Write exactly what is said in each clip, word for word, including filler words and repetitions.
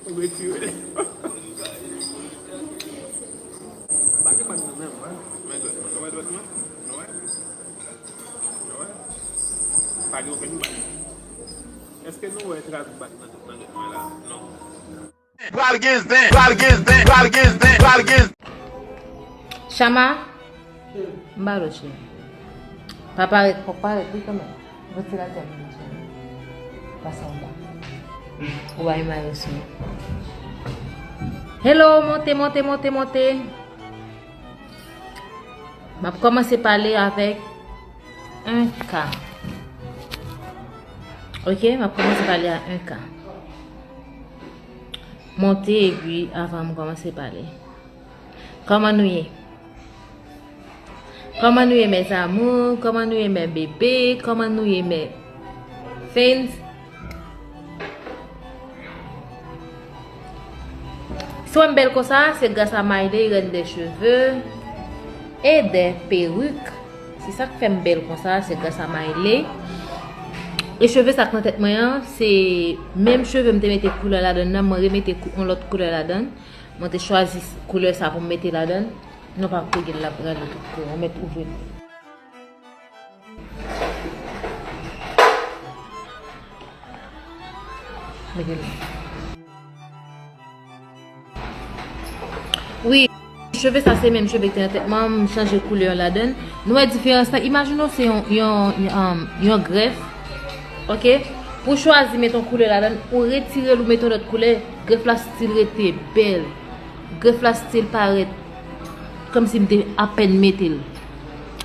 Retire. Pa gen bag nan men mwen. Men dwèt mwen. Nou wè dwèt mwen? Nou wè? Nou wè? Pa gen okenn bag. Èske nou wè tras bag nan, nan dwèt mwen la? Non. Pral gen zen, pral gen zen, pral gen zen, pral gen zen. Chama, m ba w cheri. Pa parèt, fòk parèt wi kanmenm. Vantilatè a vin cheri. Pase anba. Ou bay mayo sou. Hello, monte, monte, monte, monte. M ap kòmanse pale avèk un K. Ok, m ap kòmanse pale a un K. Monte epi avan m kòmanse pale. Kòman nou ye? Kòman nou ye, mes amours? Kòman nou ye, mes bébés? Kòman nou ye, mes fans? Si w wè m bèl konsa, se gras a Maïley, reine des cheveux et des perruques. Se sa k fè m bèl konsa, se gras a Maïley. E cheve sa k nan tèt mwen an, se menm cheve m te mete koulè ladann nan, mwen remete kou-, yon lòt koulè ladann. Mwen te chwazi koulè sa pou m mete ladann. Non, pa kougil la, prale tout koulè. Ou mèt ouvri. Mete l. Wi, cheve sa se menm cheve ki te nan tèt mwen, m chanje koulè ladann. Nou wè diferans la? Imajine w se yon, yon, yon, um, yon grèf, ok? Pou chwazi mete yon koulè ladann, ou retire l, ou mete yon lòt koulè, grèf la still rete bèl. Grèf la still parèt kòmsi m te apèn mete l.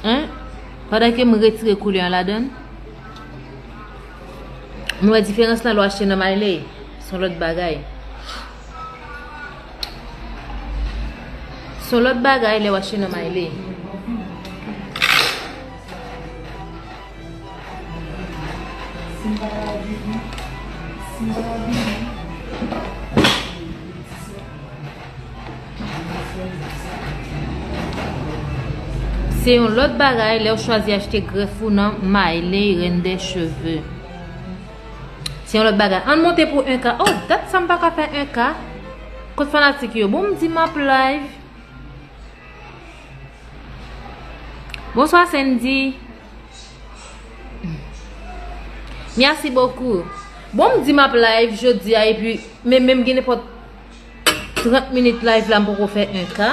Hein? Pandan ke m retire koulè an ladann. Nou wè diferans lan lè w achte nan Maïley. Se yon lòt bagay. Se yon lòt bagay lè w achte nan Maïley. Se yon lòt bagay lè w chwazi achte grèf ou nan Maïley, reine des cheveux. Se yon lòt bagay. Ann monte pou un K. Oh, dat sa m pa ka fè un K. Kot fanatik yo? Bon, m di m ap live. Bonswa, Sandy. Merci beaucoup. Bon, m di m ap live jodi a, epi, men, men m gen nenpòt trant minit live la, m poko fè un K.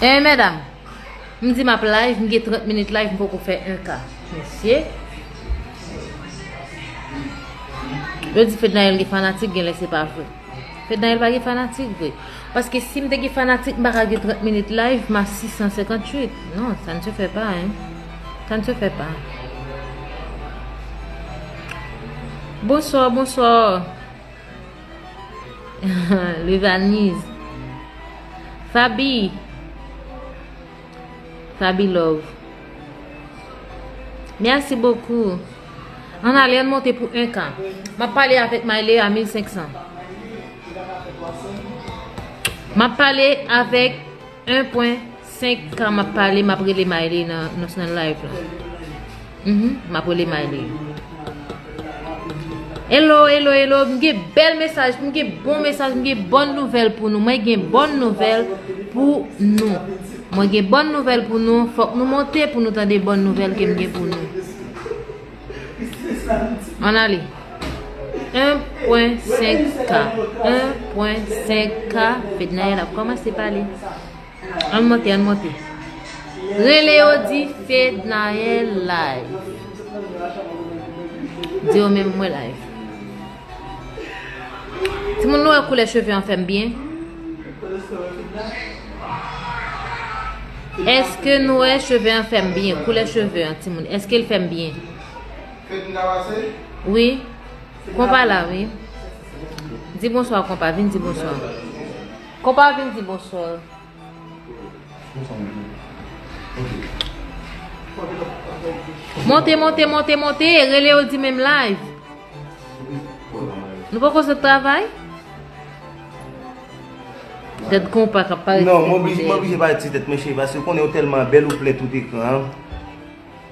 Eh, medam, m di m ap live, m gen trant minit live, m poko fè un K. Mesye. Yo di Fednaelle gen fanatik, genlè se pa vre. Fednaelle pa gen fanatik vre. Paske si m te gen fanatik, m pa ka gen trant minit live, m a sis san senkanntuit. Non, ça ne se fait pas, hein. Ça ne se fait pas. Bonsoir, bonsoir. Levanise. Fabi. Fabi Love. Merci beaucoup. Ann ale, ann monte pou un K. M ap pale avèk Maïley a mil senk san. M ap pale avèk un pwen senk K, m ap pale, m ap rele Maïley nan, nan, nan live la. Mhm, m ap rele Maïley. Hello, hello, hello. M gen bèl mesaj, m gen bon mesaj, m gen bòn nouvèl pou nou. Mwen gen bòn nouvèl pou nou. Mwen gen bòn nouvèl pou nou. Fòk nou monte pou nou tande bòn nouvèl ke m gen pou nou. Ann ale. Un pwen senk K. Un pwen senk K. Fednaelle ap kòmanse pale. Ann monte, ann monte. Rele yo, di Fednaelle live. Di yo menm mwen live. Timoun, nou wè koulè cheve an fè m byen? Èske nou wè cheve an fè m byen? Koulè cheve an, timoun, èske l fè m byen? Wi. Konpa la, wi. Di bonswa, konpa. Vin di bonswa. Konpa, vin di bonswa. Monte, monte, monte, monte. Rele yo di menm live. Nou poko sot travay? Tèt konpa k ap parèt. Non, m oblije, m oblije pale ti tèt mwen, cheri, paske ou konnen ou tèlman bèl, ou plen tout ekran an.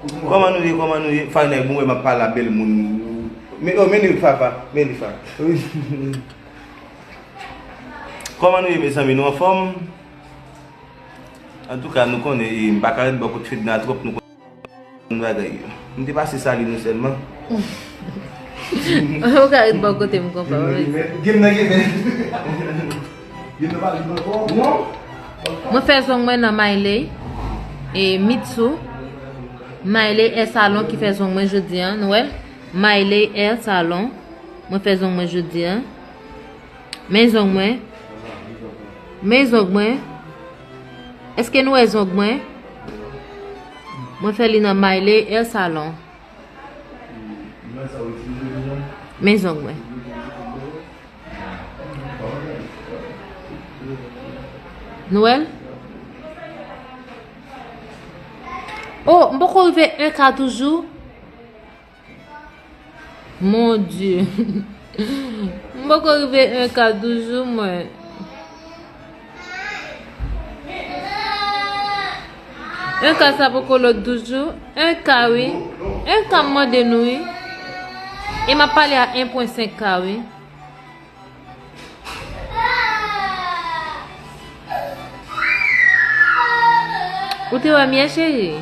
Kòman nou ye, kòman nou ye? Fanèk, bon, wè, m ap pale a bèl moun. Men, oh, men li, Fafa, men li, Fafa. Kòman nou ye, mezanmi? Nou anfòm? Antouka, nou konnen, e, m pa ka ret bò kot Fedna twòp, nou konn bagay yo. M te pase sali nou sèlman. Ou ka ret bò kote m konpa, wi. Gen nan gen. Gen nan pa gen ankò. Non. Mwen fè zong mwen nan Maylay e Mitsou. Maylay Hair Salon ki fè zong mwen jodi a, nou wè l? Maylay Hair Salon. Mwen fè zong mwen jodi a. Men zong mwen. Men zong mwen. Èske nou wè zong mwen? Mwen fè li nan Maylay Hair Salon. Men zong mwen. Nou wè l? Oh, m poko rive en K toujou. Mon Dieu. M poko rive en K toujou, mwen. En K sa poko lòt toujou. En K, wi. En K m mande nou, wi. E m ap pale a en pwen senk K, wi. Ou te wè m yè, cheri?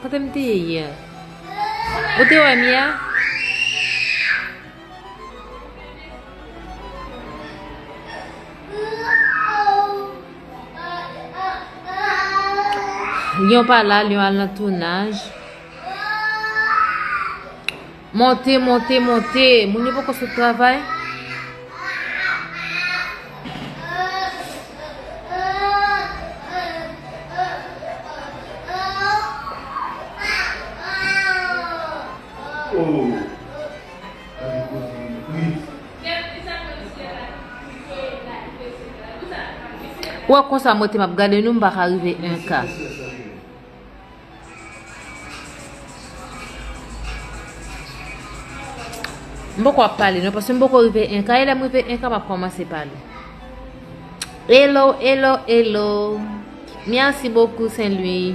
Kote m te ye yè? Ou te wè m yè? Lyon pa la, Lyon al nan tounaj. Monte, monte, monte. Moun yo poko sot travay. Oh. Ou wè konsa mwen te m ap gade nou, m pa ka rive en K. M poko ap pale non, paske m poko rive en K, e lè m rive en K, m ap kòmanse pale. Hello, hello, hello. Merci beaucoup, Saint Louis.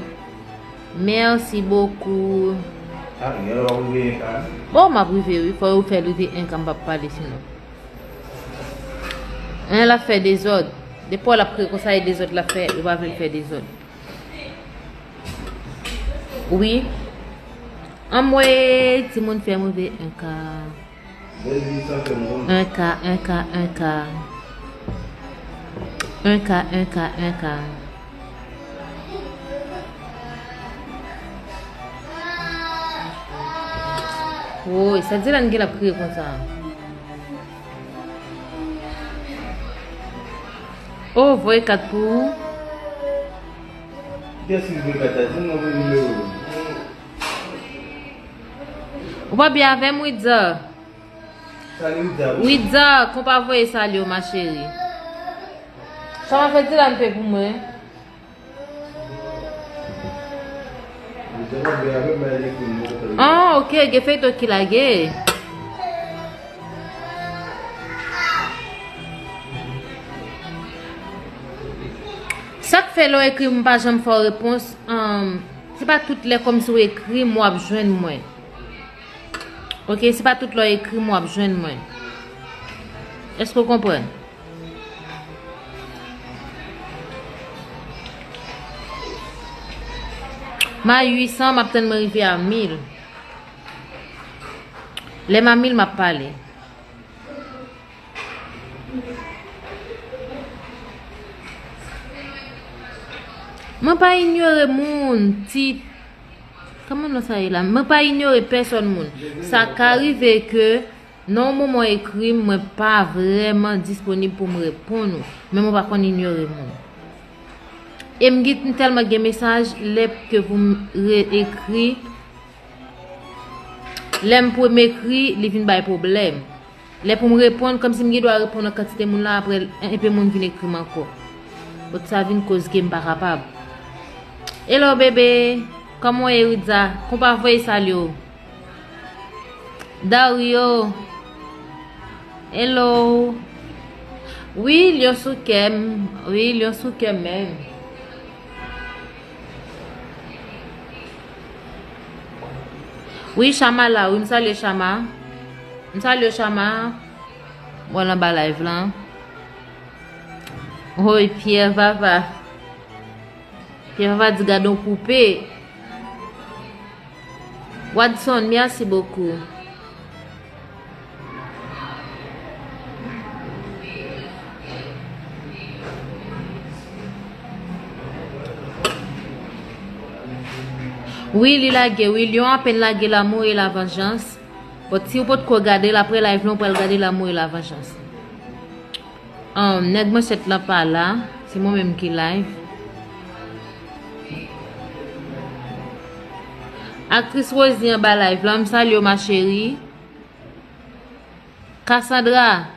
Merci beaucoup. Ah, gen lè w ap rive en K. Bon, m ap rive, wi. Fò yo fè l rive en K, m p ap pale sinon. An, l ap fè dezòd. Depi w ap kriye konsa, e dezòd l ap fè, yo pa vle l fè dezòd. Wi. Anmwey, timoun fè m rive en K. En K, en K, en K. En K, en K, en K. Woy, sa Dylan gen l ap kriye konsa? Oh, voye kat pou ou. Kiyès ki voye kat la? Di m non, voye nimewo l. Ou pa byen avè m, Widza? Sali Widza, wi. Widza, konpa voye sali w, ma chérie. Sa va fè Dylan pè pou mwen. Widza pa byen avè m, men li ekri m, mwen kontan. Ah, ok, gen feyton ki lage. Sa k fè lè w ekri m, m pa janm fè w repons, um, se pa tout lè kòmsi w ekri m, w ap jwenn mwen. Ok, se pa tout lè w ekri m, w ap jwenn mwen. Èske w konprann? M a uit san, m ap tann mwen rive a mil. Lè m a mil, m ap pale. Mwen pa inyore moun, ti, kòman non sa ye la? Mwen pa inyore pèsòn moun. Sa ka rive ke nan yon moman w ekri m, mwen pa vrèman disponib pou m reponn ou. Men mwen pa konn inyore moun. E m gen, m tèlman gen mesaj, lè ke pou m re-, ekri, lè m pou m ekri, li vin bay pwoblèm. Lè pou m reponn, kòmsi m gen dwa reponn an kantite moun la, apre, enpe moun vin ekri m ankò. Bon, sa vin koz ke m pa kapab. Hello, bebe. Kòman w ye, Widza? Konpa voye sali w. Dario. Hello. Wi, Lyon sou kè m. Wi, Lyon sou kè m menm. Wi, Chama la, wi, m salye Chama. M salye Chama. Mwen anba live lan. Woy, Pierre Vava. Pierre Vava di gade yon koupe. Wadson, merci beaucoup. Wi, li lage, wi, Lyon apenn lage L'amour et la vengeance. But si w potko gade l, apre live lan, w pral gade L'amour et la vengeance. Um, nèg manchèt lan pa la, se mwen menm ki live. Aktris Rosie anba live lan, m salye w, ma chérie. Cassandra,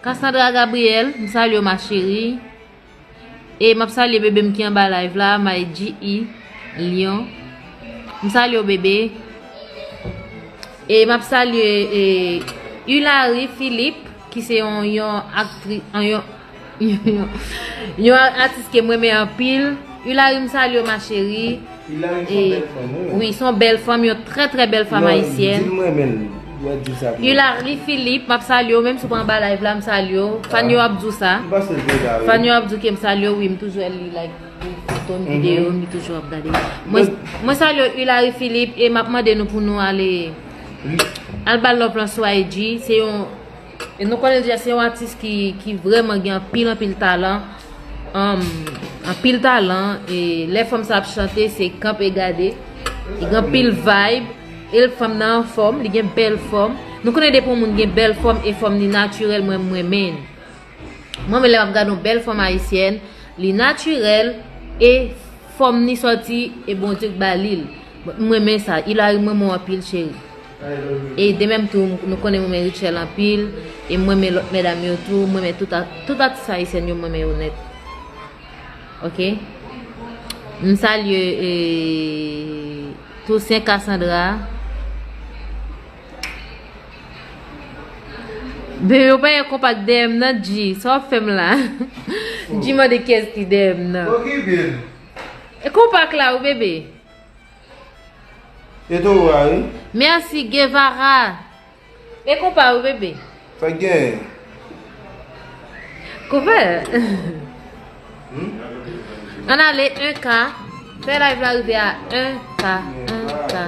Cassandra Gabriel, m salye w, ma chérie. E m ap salye bebe m ki anba live la, My G E Lyon. M salye w, bebe. E m ap salye, e, Hilary Philippe, ki se yon, yon aktri-, yon, yon, yon, yon atis ke m renmen anpil. Hilary, m salye w, ma chérie. Hilary se yon bèl fanm, wi. Wi, se yon bèl fanm, yon trè, trè bèl fanm ayisyèn. Non, di l mwen menm, w ap di sa pou mwen. Hilary Philippe, m ap salye w, menm si w pa anba live la, m salye w. Fan yo ap di w sa. M panse l te la, wi. Fan yo ap di w ke m salye w, wi, m toujou wè li, like, li foto m, videyo m, li toujou ap gade. Mwen, mwen salye w, Hilary Philippe, e m ap mande nou pou nou ale, al ba l love lan sou I G. Se yon E nou konnen deja se yon atis ki, ki vrèman gen anpil, anpil talan. Um, anpil talan. E lè fanm sa ap chante, se kanpe gade. Li gen anpil vibe. E l fanm nan anfòm, li gen bèl fòm. Nou konnen depi yon moun gen bèl fòm e fòm li natirèl, mwen, m renmen l. Mwen menm lè m ap gade yon bèl fanm ayisyèn, li natirèl e fòm ni sòti e Bondye k ba li l. M renmen sa. Hilary, m renmen w anpil, cheri. E de menm tou, nou konnen m renmen Rutshelle anpil. E m renmen lòt medam yo tou. M renmen tout, a- tout atis ayisyèn yo, m renmen yo nèt. Oke? M salye, e, Toussaint Cassandra. Bebe, ou pa gen konpa k dèyè m nan, G. Sa w ap fè m la? G mande kiyès ki dèyè m nan. Okipe l. E konpa k la, wi, bebe. E towo a, wi. Merci, Guevara. E konpa, wi, bebe. Sa k genyen? Konpa. Hmm? Ann ale, en K. Fè live la rive a en K, en K.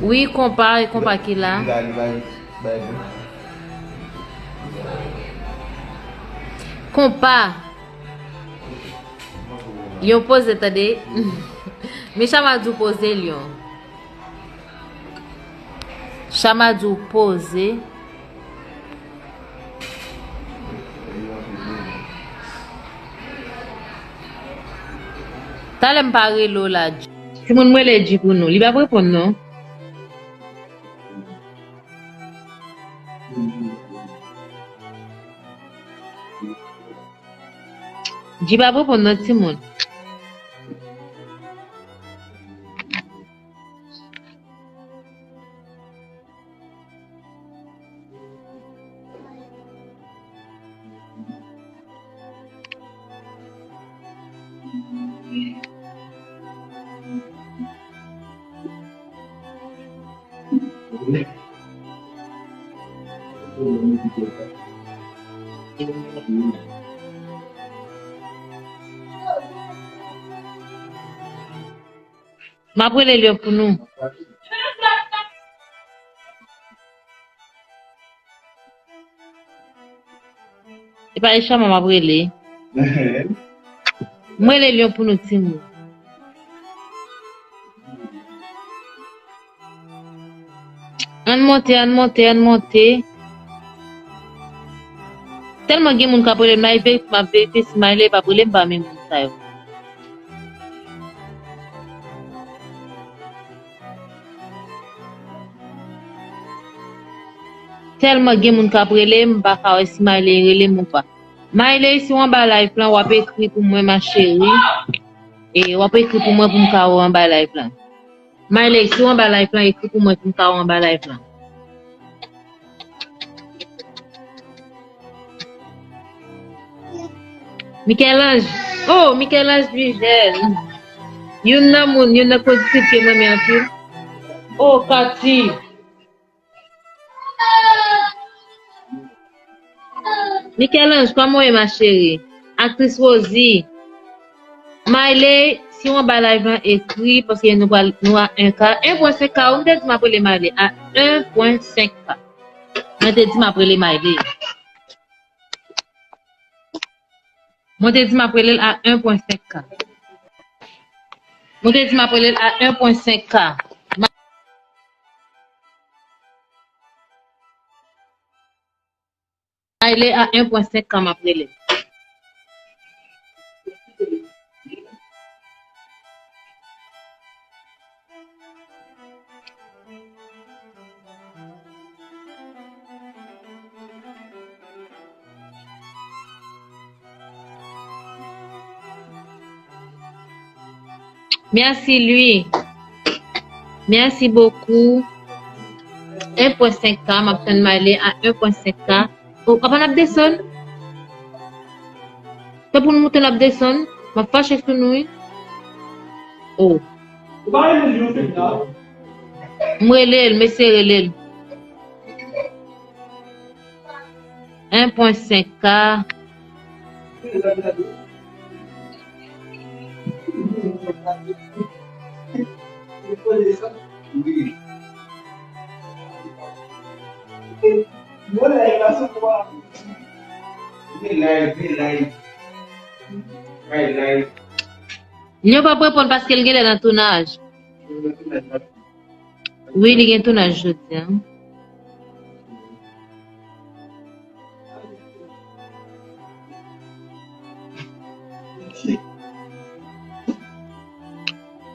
Wi, konpa, e konpa ki la. Konpa. Lyon poze, tande. Men Chama di w poze, Lyon. Chama di w poze. Talè m pa rele w la, G. Timoun, m rele G pou nou. Li p ap reponn, non. G p ap reponn, non, timoun. M ap rele Lyon pou nou. E pa Echama m ap rele. M rele Lyon pou nou, timoun. Ann monte, ann monte, ann monte. Tèlman gen moun k ap rele m la, e verifye, m ap verifye si Mayle p ap rele m pami moun sa yo. Tèlman gen moun k ap rele m, m pa ka wè si Mayle rele m ou pa. Mayle, si w anba live lan, w ap ekri pou mwen, ma chérie. E w ap ekri pou mwen pou m ka wè w anba live lan. Mayle, si w anba live lan, ekri pou mwen pou m ka wè w anba live lan. Michel-Ange. Oh, Michel-Ange Dujel. Youn nan moun, youn nan konditris ke mwen renmen anpil. Oh, Cathy. Michel-Ange, kòman w ye, ma chérie? Aktris Rosie. Mayle, si w anba live lan, ekri, paske nou pral, nou a en K. En pwen senk K, ou m te di m ap rele Mayle a en pwen senk K. Mwen te di m ap rele Mayle. Mwen te di m ap rele l a en pwen senk K. Mwen te di m ap rele l a en pwen senk K. Mayle a en pwen senk K m ap rele l. Merci, Louis. Merci beaucoup. En pwen senk K, m ap tann Mayle a en pwen senk K. Oh, papa, n ap desann. Se pou nou moute, n ap desann. M ap fache sou nou, wi. Oh. M rele l, mesye rele l. En pwen senk K. Li p ap reponn paske l genlè nan tounaj. Wi, li gen tounaj jodi a.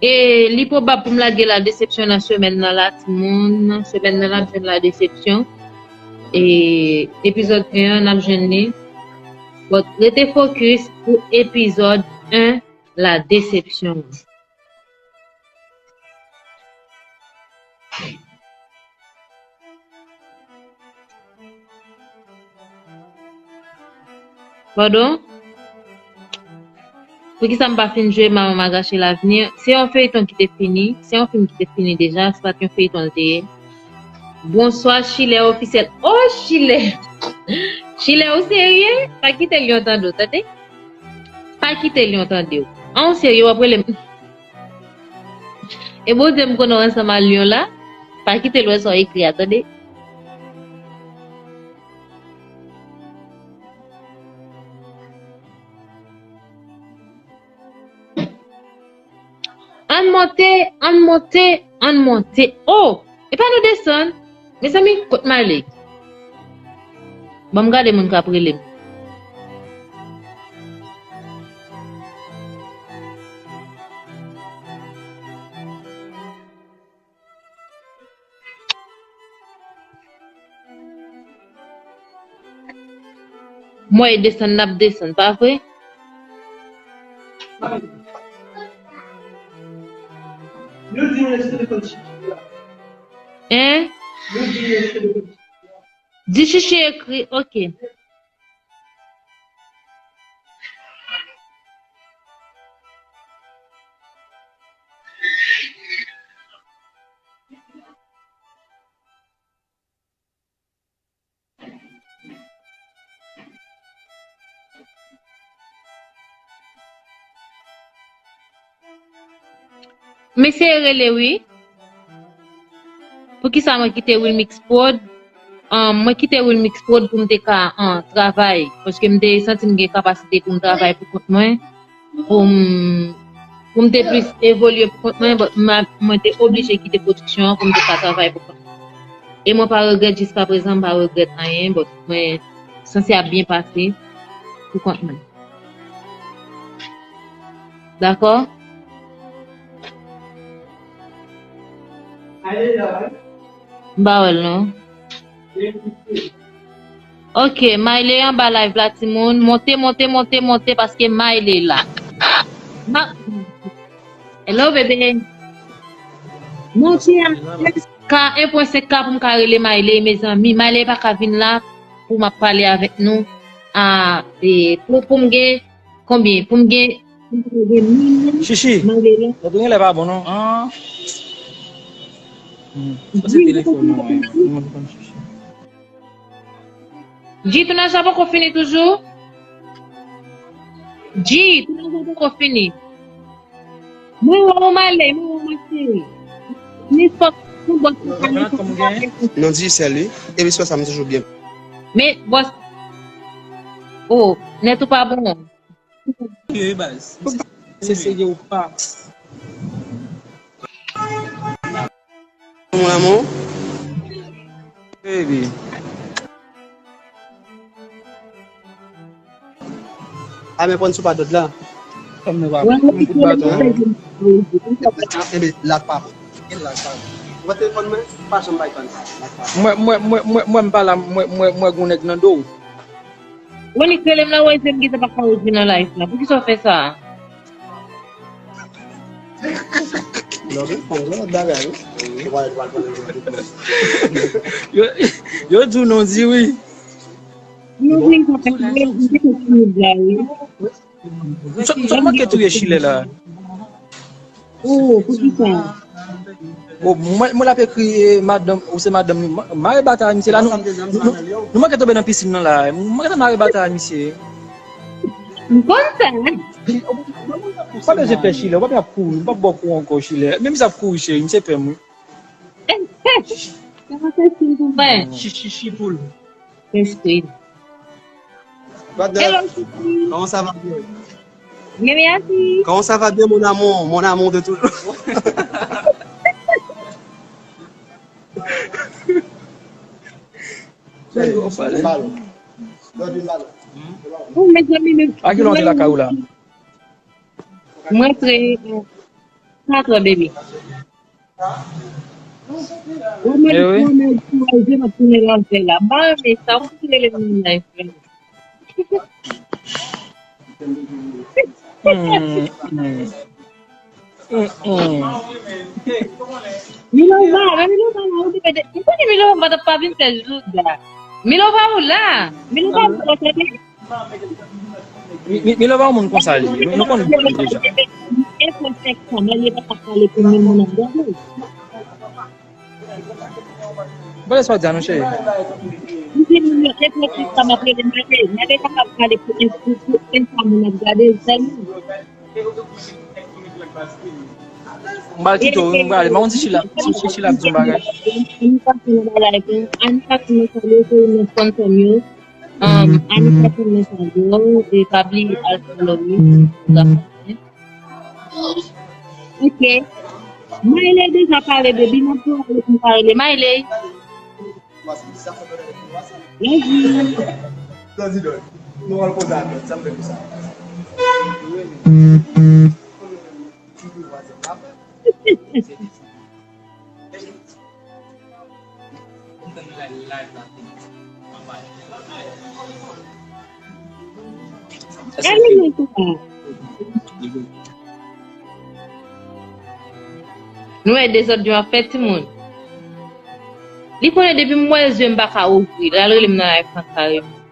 E li pwobab pou m lage la desepsyon nan semèn nan la, timoun. Semèn nan, n ap jwenn la desepsyon. E epizòd en an, n ap jwenn li. But rete fokis pou epizòd en, la desepsyon. Padon? Poukisa m pa fin jwe Maman m'a gâché l'avenir? Se yon feyton ki te fini. Se yon fim ki te fini deja. Se pa t yon feyton l te ye. Bonswa, Chilè ofisyèl. Oh, Chilè! Chilè, ou serye? Pa kite Lyon tande w, tande? Pa kite Lyon tande w. An, ou serye, w ap rele m. E Bondye m konnen w ansanm a Lyon la. Pa kite l wè sa w ekri a, tande. Ann monte, ann monte, ann monte. Oh! Epa nou desann. Mezanmi, kot Mayle? Ban m gade moun k ap rele m. M wè desann n ap desann, pa vre? Hein? Di Chichi ekri, ok. M eseye rele wi. Poukisa mwen kite Wilmix Prod? Ahn, mwen kite Wilmix Prod pou m te ka, ahn, travay. Paske m te santi m gen kapasite pou m travay pou kont mwen. Pou m, pou m te plis evolye pou kont mwen, but m a, mwen te oblije kite pwodiksyon an pou m te ka travay pou kont mwen. E mwen pa regrèt jiska prezan, m pa regrèt anyen, but mwen sanse ap byen pase pou kont mwen. Dakò? M pa wè l non. Ok, Mayle anba live la, timoun. Monte, monte, monte, monte, paske Mayle la. Ma... Hello, bebe. Monte a en pwen senk K pou m ka rele Mayle, mezanmi. Mayle pa ka vin la pou m ap pale avèk nou. A, e, pou, pou m gen Konbyen? Pou m gen, pou m gen mil, Chichi, mande la. Nèt ou genlè pa bon non. Ah. Hmm. Sa se telefòn nan, wi. Moun konn Chichi. G, tounaj la poko fini toujou? G, tounaj la poko fini. Mwen wè w, m ale, mwen wè w, m ap cheri. Ni fòk pou bòs la, ni fòk pou bòs la. Non, Digicel, wi. Epi se sa, m toujou byen. Men, bòs. Oh, nèt ou pa bon. Serye, baz. Se serye ou pa? Mon amour. Baby. A men pran sou padòt la. Kòm nou pa kout baton. Enben, lak pa bon. Gen lak pa bon. Ou wè telefòn mwen, pa janm bay kòn sa. Lak pa bon. Mwen, mwen, mwen, mwen, mwen m pa la, mwen, mwen, mwen gon nèg nan do. Ronick rele m la, wè, se m ki te pa ka rejwi nan live la. Poukisa w fè sa? Yo, yo di w non di wi. Nou vin kontak mwen, m te kontinye la, wi. Sot, sot manke touye Chilè la. Oh, poukisa? Bon, mwen, mwen l ap ekri, eh, madanm, ou se madanm li. Ma-, mare batay misye la, nou, nou, nou, nou manke tonbe nan pisin nan la. Mwen mare batay misye. M konn sa. Pa bezwen pè Chilè, ou pa ap kouri, ou pa bò kou ankò Chilè. Menm sa ap kouri cheri, misye pè m wi. Sa va fè sil pou mwen. Chi, chi, chi poul. Espri. What the? Hello, Chichi. Comment ça va bien? Bien, merci. Comment ça va bien, mon amour? Mon amour de toujours. Hey, ballon. Dòmi ballon. Oh, mezanmi, men. A ki lè w antre lakay ou la? Mwen antre, euh, katran, baby. Ou mwen, eh wi. Ou mwen di mwen je m ap tounen lòtè la. M pa renmen sa, ou ki rele m nan live la. Hmm, hmm. Hmm, hmm. Milova, men Milova la, ou te mete, m konnen Milova pa t ap pa vin fè jouda. Milova ou la? Milova ou la? Mi-, mi-, Milova yon moun konsa li ye. Nou, nou konn li deja. Mwen pa lè sa w di a non, cheri. M pral kite w, m pral, m pa konn si Chila, si, si Chila ap di yon bagay. Ann pase nan bagay, ann pase nan sa yo, se yon sponsor yo. Um, Annie Catherine Mensajè, e pa bliye al follow me, sa fè. Ok. Mayley deja pale, baby, m ap pale pou pale. Mayley. Love you. Nou wè dezòd yo ap fè timoun. Li konnen depi m wè zye m pa ka ouvri, l al rele m nan live lan kareman.